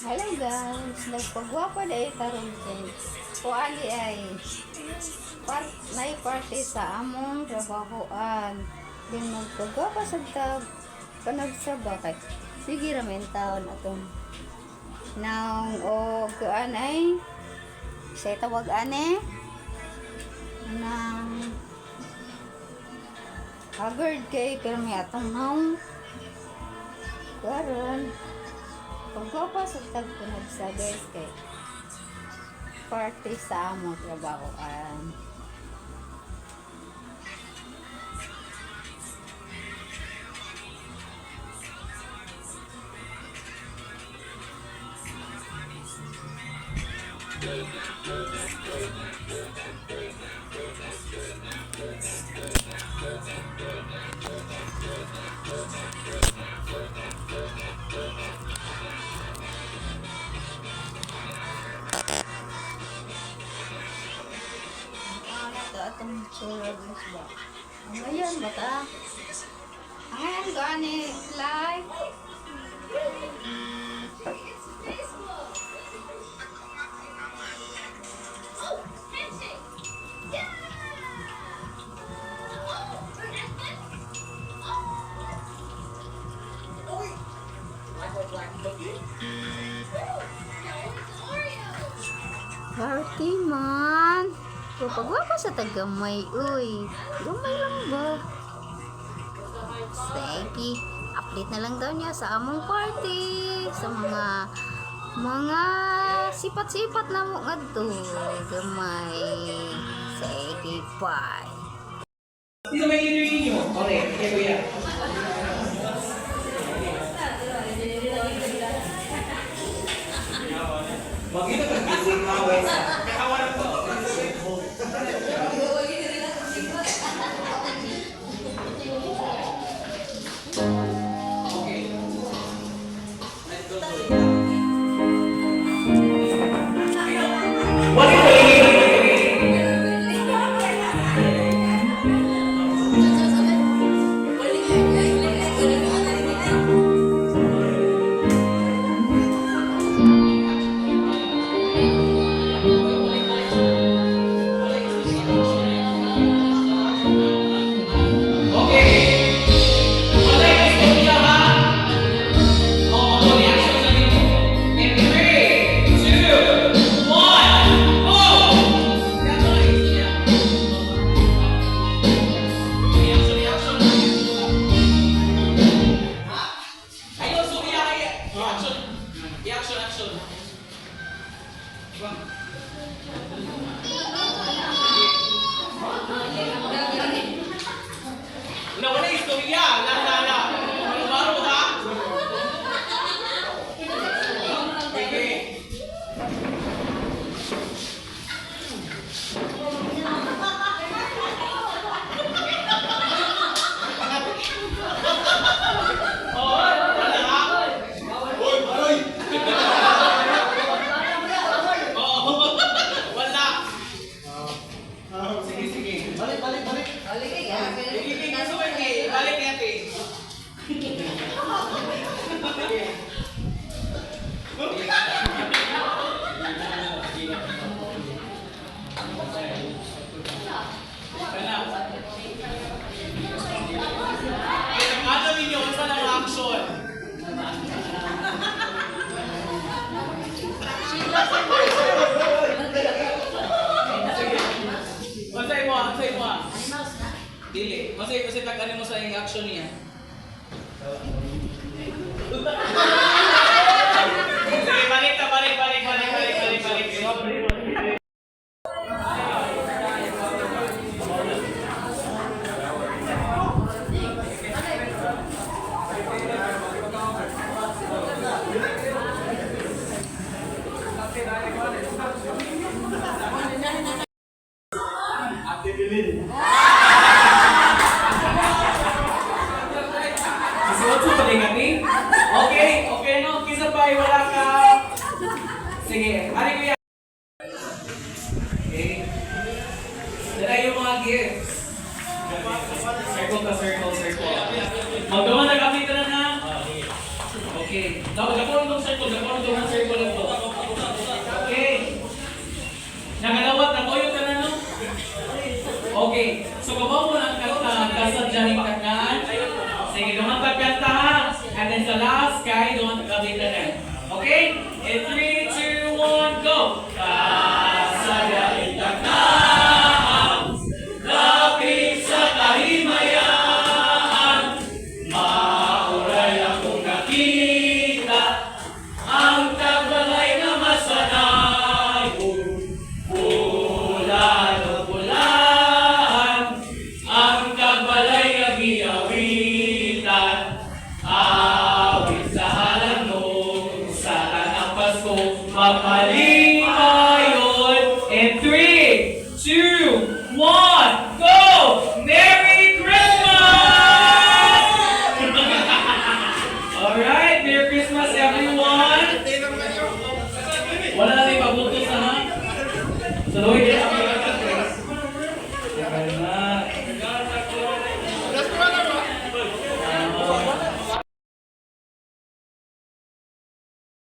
Hello guys, nagpagwapa na karon kay kuan di ay part nay party sa among trabahoan. Din magpagwapa sa tag panagsaba kay sige ra man taon atong nang o kuan ay siya tawag ane nang haggard kay pero may atong naong karon pagwapa sa tag panagsa guys kay party sa among trabahoan. Ano to atong tsura guys ba? Ang ayan ba ta? Ang ayan ko ani live. Party man. Pagwapa sa tagamay, uy. Gamay lang ba? Sige. Update na lang daw niya sa among party. Sa mga sipat-sipat na mo ngadto. Gamay. Sige, bye. Sino may leader ninyo? Okay, kay Kuya. Magita ka busy ka. Okay. Let's go. What is the leader? Okay. Wala yung istorya ha? Oo, reaction sa inyo. In 3, 2, 1, go! Reaction, reaction. Ayun, Surya, ay. Reaction. Reaction, action. Wala, wala istorya. Wala, wala, wala. Baro ha? Sige. Oo, wala ha? Oo, wala. Sige, sige. Balik, balik, balik. Sige, sige, sige. Balik natin. Ano ninyo, unsa lang ang action? Sige. Unsay mo, unsay mo? Dili. Unsay unsay tag mo sa iyang action niya? Sige, balik ta, balik, balik, balik, balik, balik, balik. Ate Bilin. Suot sa palingan ni? Okay, okay no. Kisa pa, wala ka. Sige, ari kuya. Okay. Dala yung mga gifts. Circle ka, circle, circle. Maggawa na kami na na. Okay. Dapat gapon tong circle, gapon tong circle. Kasadya ning taknaan. Sige, dungan ta kanta ha. And then sa last kay dungan ta kami tanan. Okay? In 3, 2, 1, go! Kasadya ning taknaan, dapit sa kahimayaan, mauray akong nakita, ang tagbalay nga masanayon. Bulan o bulan, ang tagbalay nga giawitan, awit sa halandong, sa tanang Pasko, mapalipayon. In 3, 2, 1, go! Merry Christmas! Alright, Merry Christmas, everyone! Wala na rin pabutos na ha? Sa luwi din. Teka na.